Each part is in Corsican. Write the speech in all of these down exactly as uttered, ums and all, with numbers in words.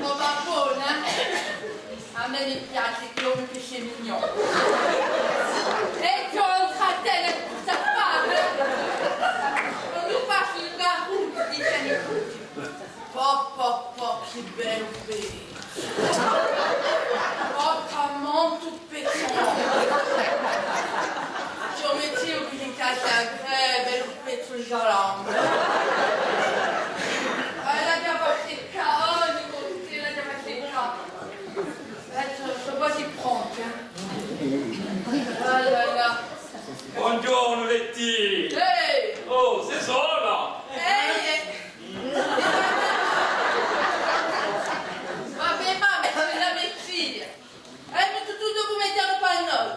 Roba bona, eh? À mè mi piace chì l'omu pesce mignon. È chì u trattiene tutta a fame. Quandu passi in carrughju, dicenu tutti: Po, po, po, chì bellu pesce. Porca, montu pezzu. Ci mettimu cusì in casa, eh, bellu pezzu di salame. Eh, l'hà da fà seccà, oh, dicu, sì, l'hà da fà seccà. Eh, sò, sò quasi pronta, eh. Ah, là, là. Bonghjornu, Letty! Ehi! Oh, sè sola? Ehi, eh! Vabbè, mamma, scusa, metti. Eh, ma tù, tù, tù, cum'è ti hannu pannolu?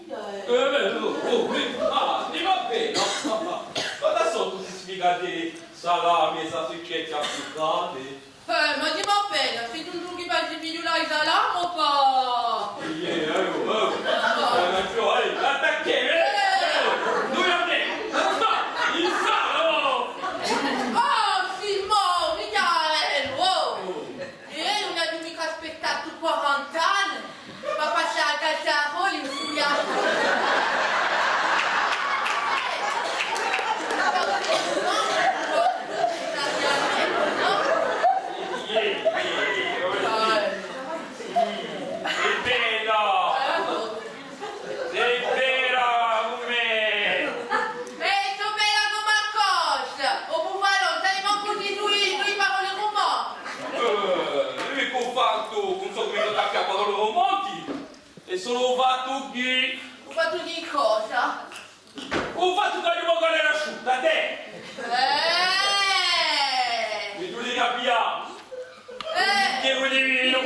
Eh, bè, oh, oh, mi, ah, mi va bè, nò? Ma, ma, ma cosa sò tutti sti figati, salami è salsiccette affriccate? Eh, ma dì mi appena, sì tù chì faci figliulà i salami o pà? Iè, eh, oh, oh. Eh, ma ciò, eh, attacchemu, eh, eh, dui à mè, i salami! Oh, Simò, Michele, oh! È eiu ùn aghju micca aspettatu quarant'anni pà passà à a caccia à i roli in Friuli. Iè, iè, iè. Hè vera! Hè vera, cum'è! Eh, sò bella cum'è a cosa! O bufalò, sai mancu dì dui, dui paroli rumantichi! Eh, eiu micca u fattu, ùn sò micca attaccatu à paroli rumantichi, hè solu u fattu chì... U fattu di cosa? U fattu ch'aghju a bocca asciutta, tè! Eh! Mi duli di capià! Eh! Chì vulivi? Eh! Eh,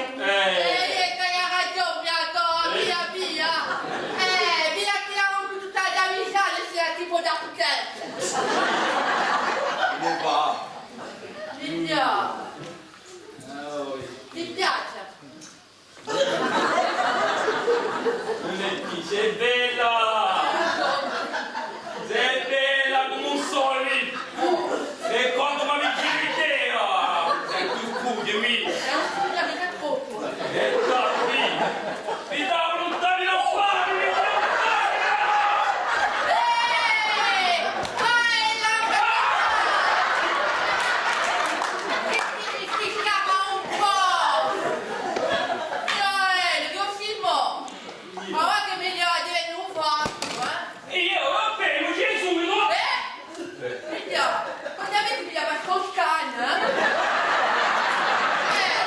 eh, chì hai ragiò, Briato, via, via! Eh, via, ti dà un colpu tutta a camisella, sè ti pò dà putente! Come va? Mi piace! Ti piace? Ùn hè chì, sè bella! Sè bella cum'è u soli! È quandu mi giri, sè tù scudi, mi... È ùn scudi micca troppu! È dai, mi dà a vuluntà di ùn fà, di ùn fà! Ehi! Bella! Chì significa un pò? Io, eh, io Simò. Ma guarda chì mi diviene un fattu, eh? È eiu, va bè, ùn ci sò, nò? Eh? Minchia, quantu avete pigliatu per toscana, eh? Eh,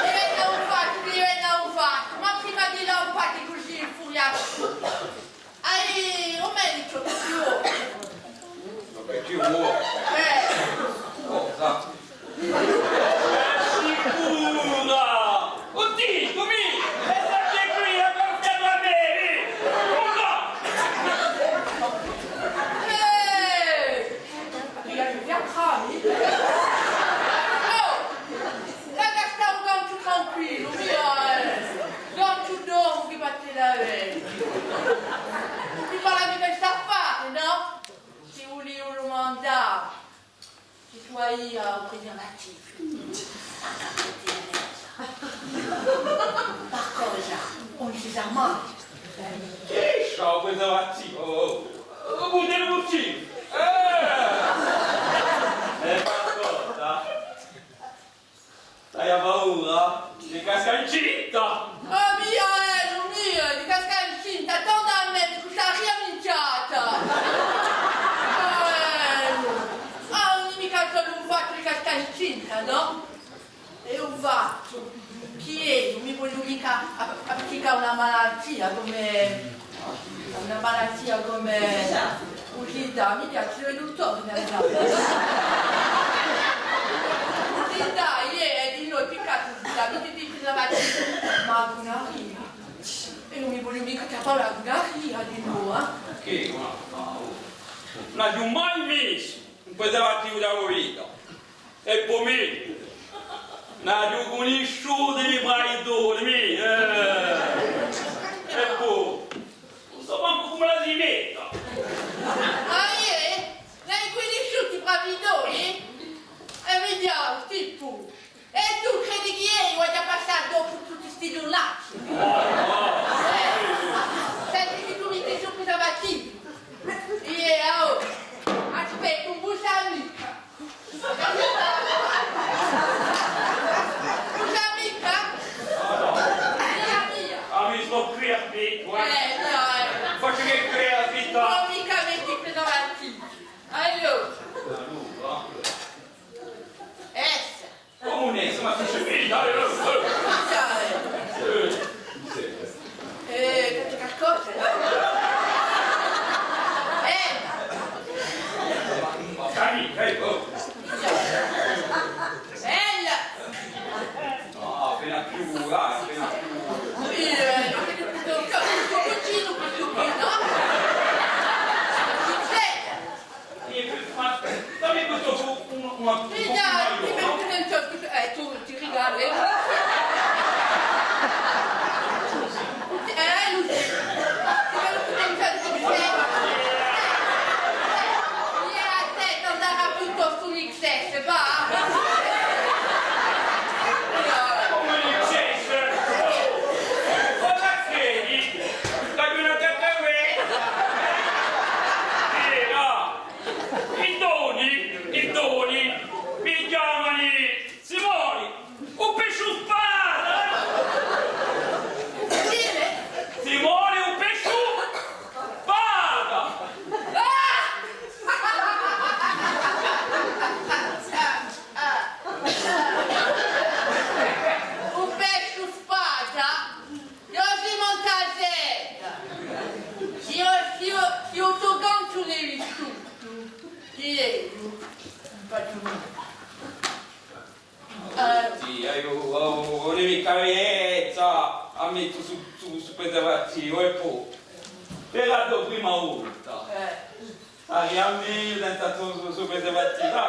diviene un fattu, diviene un fattu. Ma prima di lampà cusì in furia. Ai, o medicu, chì ci vole? Ma chì ci vole? Eh. Cosa? Sicura! O dicu, mi! È sempre quì, a coppia da bevi! Cosa? Eh! Ma chì hai, i fiaccati? Oh! Ma chì stà un tantu tranquillu, mì, eh! Tantu dormu chì batte la veglia. Ùn mi parla micca di st'affare, nò? Ti vulia dumandà s'è tù hai u preservativu. Par cosa? Ùn si sà mai. Chì sà u preservativu? Oh, oh, oh, u preservativu! Eh! Eh, ma ascolta. T'hai a paura di cascà incinta? Oh, mì, eh, mì, di cascà incinta, torna à mè, cù sta aria minchjata! Eh, ah, ùn hè micca solu u fattu di cascà incinta, nò? Hè u fattu chì eiu ùn mi vogliu micca a-, appiccà una malatia cum'è Una malatia cum'è u sida, mi piace u duttore in realtà. U sida, iè, hè dinò piccatu u sida, mi dice la mattina, ma cù un'aria. È ùn mi vogliu micca tappà cù un'aria dinò, eh. Chì, ma, ma, oh, ùn aghju mai messu un preservativu in a mo vita. È po mì, n'aghju cunnisciuti di traituri, mì, eh. È po, ùn sò mancu cum'ella si metta. Ah, iè? L'hai cunnisciuti i Aiò, Pippu, è tù credi chì eiu aghju da passà dopu tutti sti ghjurnacci? Eh, senti chì tù metti sù u preservativu. Iè, oh, aspetta, ùn bussa micca. Ùn bussa micca? Mia, mia. Ah, mi sò creativu, eh. Eh, dai. Facciu chì creatività. Ùn micca metti u preservativu. Allora. Allora. Essa. Cumu essa? Ma chì ci vedi? Dai, eh, eh. Dai. Eh. Eh, c'hè qualcosa, nò? Eh. Dai, eh, oh. Bella. Nò, appena più, dai, appena più. Sì, eh, un pochino più, nò? Sì. Iè, ma dammi piuttostu un, un, un, un maglione, nò? Eh, tù ti rigali, eh? Eh, Lucia, ti vedu cuntentu di sè. Iè, à tè, t'andarà piuttostu un X S, và. Cumu un X S? Oh! Cosa credi? T'aghju una cacaghetta? Iè, và. È Toni, è Toni, mi chjamani Simoni, u pesciu spada! Simoni, u pesciu spada! Ah! U pesciu spada? Ghjorghju Montasera! Eiu, eiu, eiu u to ganciu l'hè vistutu. Chì hè? Eh. Sì, eiu, oh, ùn hè micca mia essa, a mettu sù, sù, sù preservativu, è po, per a to prima volta. Eh. Saria megliu senza stu, stu, stu preservativu.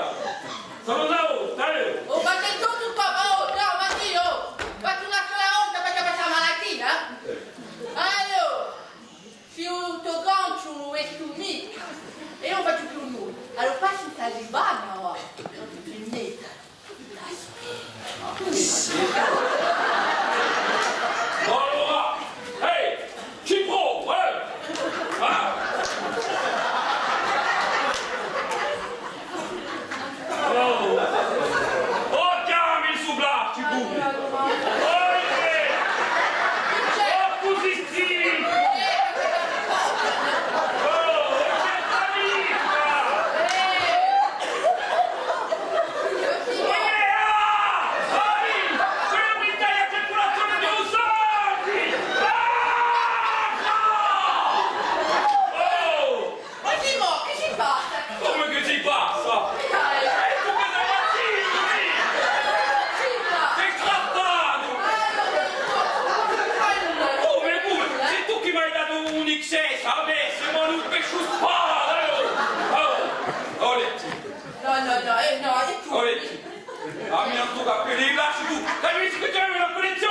Solu una volta, eh! Oh, ma chì tù, tù, oh, nò, ma eiu, oh, facciu una sola volta, facciu passà a malatia, eh? Allora, s'è u to ganciu ùn hè micca, è eiu ùn facciu più nulla. Allora, passu in Taliban, oh, ùn facciu più nunda. Allora, ehi, ci provu, eh! Ah! Oh! Oh, chjami il suo plasticu! Oh, eh! Oh, cusì sì! Oh, non c'è amica! Ma chì mo, chì si passa? Cumu chì si passa? È tù chì sì mattu? Sì, ma... Sì strappatu! Cumu, cumu? Sì tù chì m'hai datu un X S, a mè, sì, ma un pesciu spada, eh! Oh! Oh, Letty! Nò, nò, nò, eh, nò, è tù? Oh, Letty! A mè, tù chì lasci tù! Dai, mi dici chì c'hè una punizione!